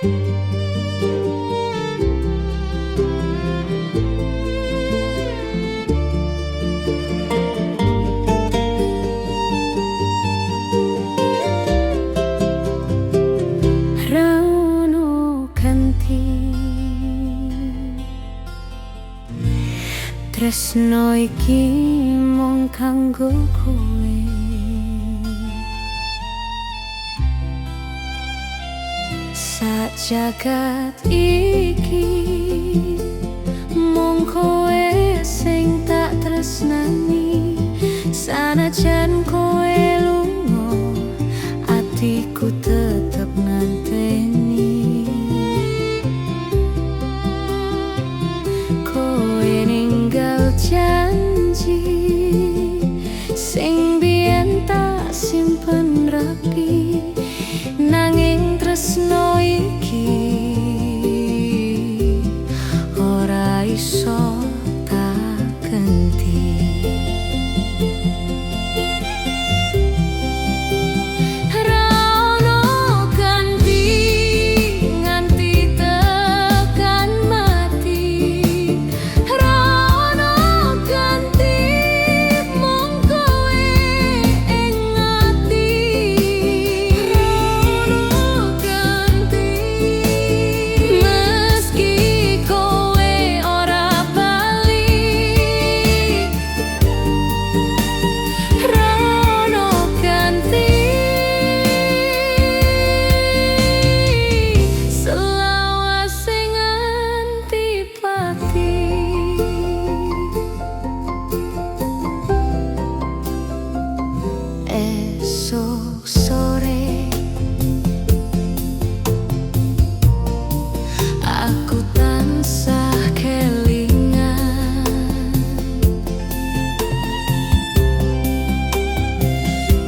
Ra ono ganti, tresno iki mung kanggo kowe. Sak jagat iki mung kowe sing tak tresnani. Sanajan kowe lunga, atiku tetep nganteni. Kowe ninggal janji sing biyen tak simpen rapi, nanging tresno iki ora iso tak genti. Ra ono ganti nganti tekan mati. Ra ono ganti mung kowe ing ati. Ra ono ganti meski kowe ora bali. Ra ono ganti selawase nganti pati. Esok sore aku tansah kelingan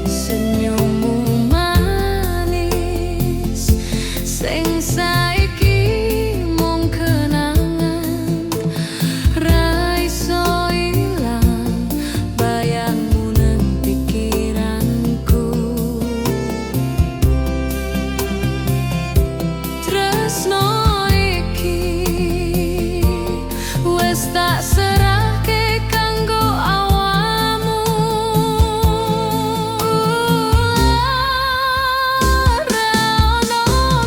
senyummu manis sing saiki mung kenangan. Ra iso ilang bayangmu nang pikiranku. Tresno iki wis tak serahke kanggo awakmu. Ra ono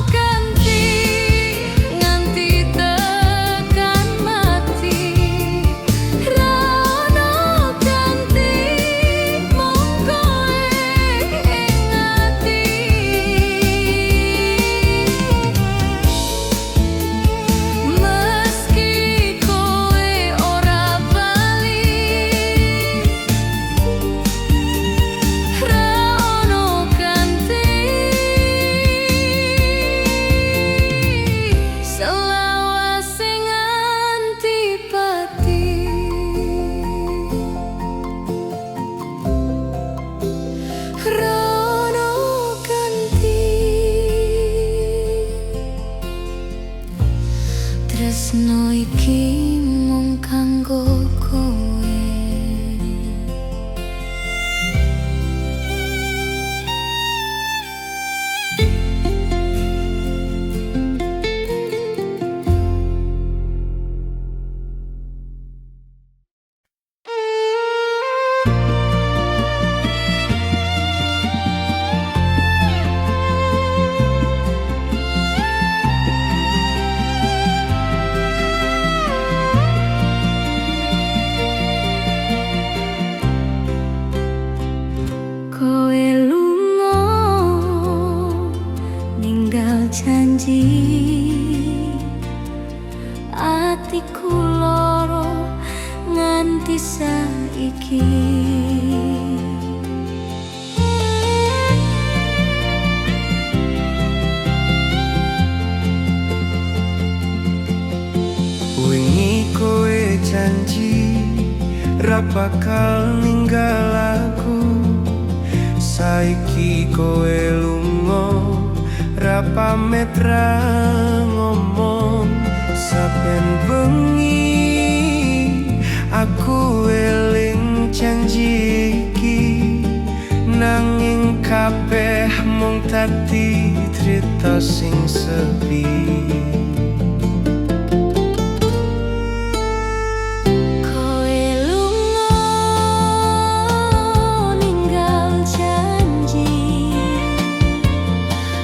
ganti nganti tekan mati. Ra ono ganti mung kowe ing ati. Meski kowe ora bali, ra ono ganti selawase nganti pati. Ra ono ganti tresno iki mung kanggo kowe. Kowe lunga ninggal janji, atiku loro nganti saiki. Wingi kowe janji ra bakal ninggal aku. Saiki kowe lunga ra pamit ra ngomong. Saben bengi aku eling janji iki, nanging kabeh mung dadi crita. sing sepi. Kowe lunga ninggal janji,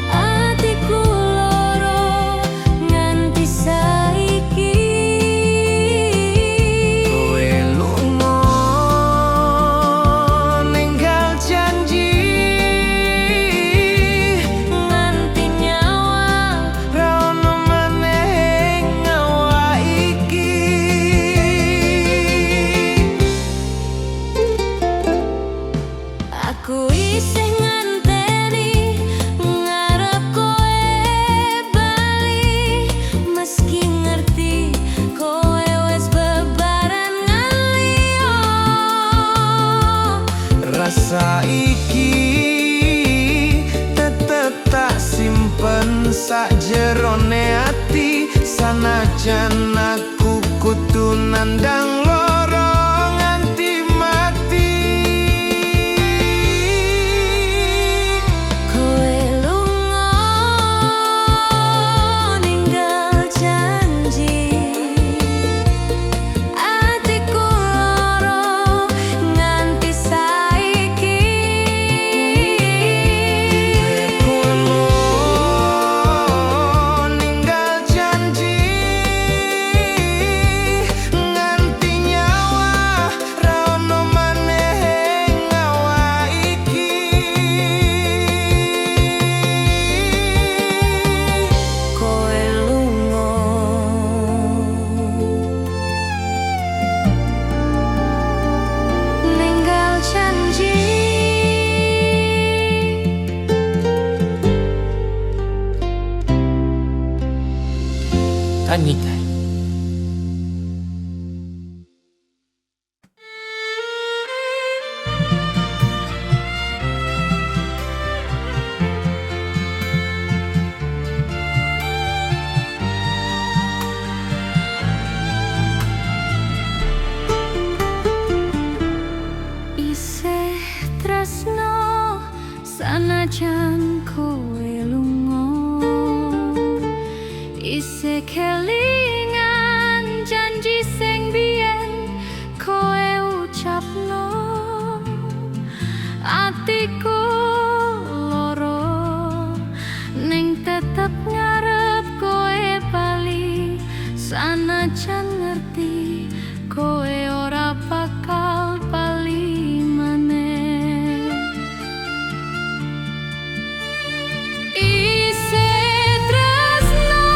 atiku loro nganti saiki. Kowe lunga ninggal janji, Nganti nyawa ra ono maneh ing awak iki. Aku isih nganteni, ngarep kowe bali, meski ngerti kowe wis bebarengan liya. Rasa iki tetep tak simpen sakjerone ati, sanajan aku kudu nandang loro nganti mati. Kowe lunga ninggal janji, atiku loro nganti saiki. Kowe lunga ninggal janji, nganti nyawa ra ono maneh ing awak iki. Kowe lunga Ninggal janji. Anita. Isih tresno sanajan kowe lunga, isih kelingan janji sing biyen kowe ucapno. Atiku loro ning tetep ngarep kowe bali, sanajan ngerti kowe ora bakal bali maneh. Isih tresno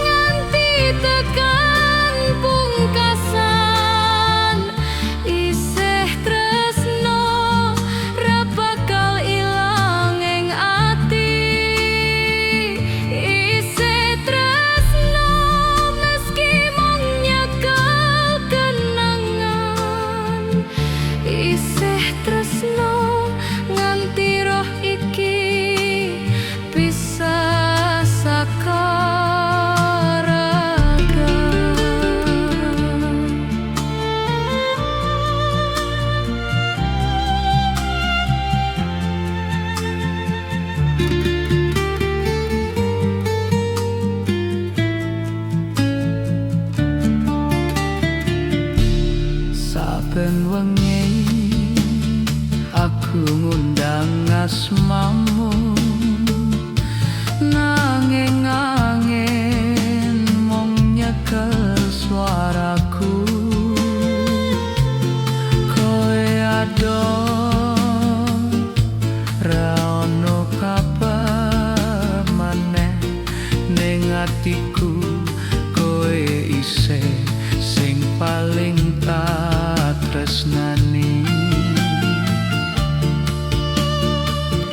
nganti tekan pungkasan, isih tresno ra bakal ilang ing ati. Isih tresno meski mung nyekel kenangan, isih tresno nganti roh iki pisah saka raga. Saben wengi aku ngundang asmamu, nanging angin mung nyekel suaraku. Kowe adoh ra ono kabar maneh ning atiku, kowe isih sing paling tak tresnani.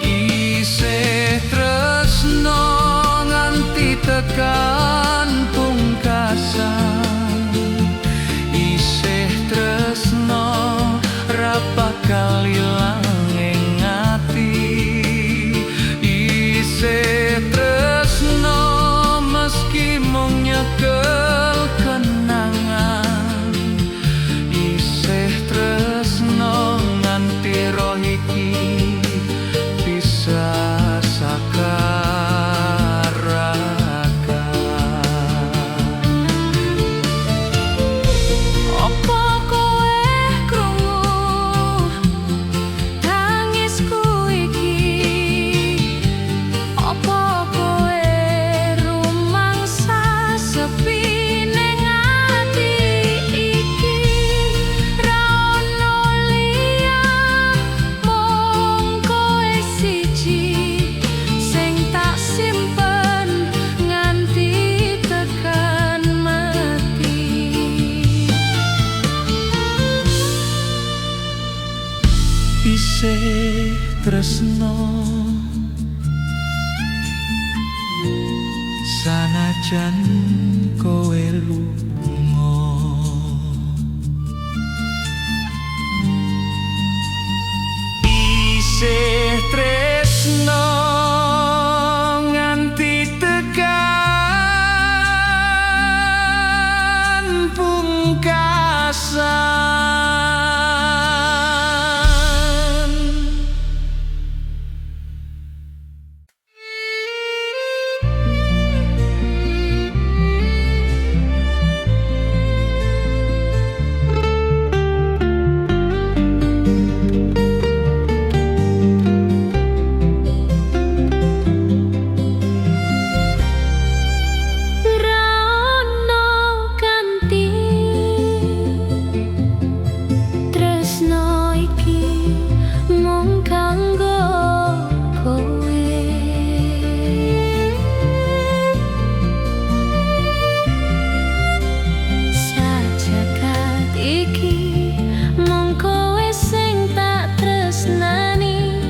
Isih tresno nganti tekan pungkasan, isih tresno ra bakal ilang ing ati. Isih tresno meski mung nyekel kenangan, isih tresno tresno sanajan kowe lunga. Isih tresno nganti tekan pungkasan. Ra ono ganti tresno iki mung kanggo kowe. Sajagat iki mung kowe sing tak tresnani.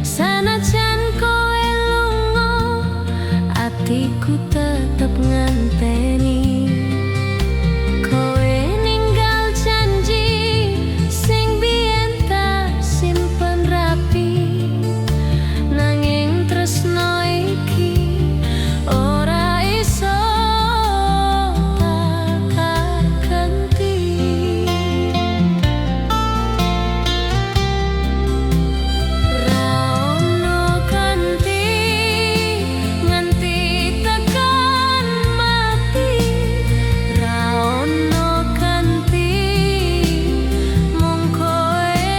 Sanajan kowe lunga, atiku tetep ngenteni. Kowe ninggal janji sing biyen tak simpen rapi. Nanging tresno iki ora iso tak ganti. Ra ono ganti nganti tekan mati. Ra ono ganti mung kowe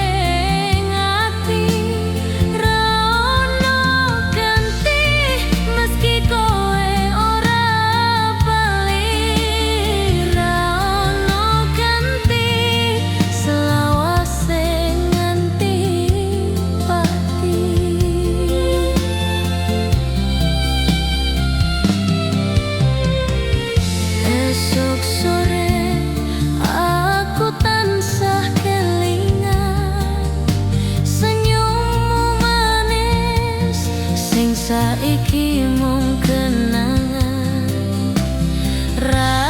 ing ati. Ra ono ganti meski kowe ora bali. Ra ono ganti selawase nganti pati. Esuk sore aku tansah kelingan senyummu manis sing saiki mung kenangan. Ra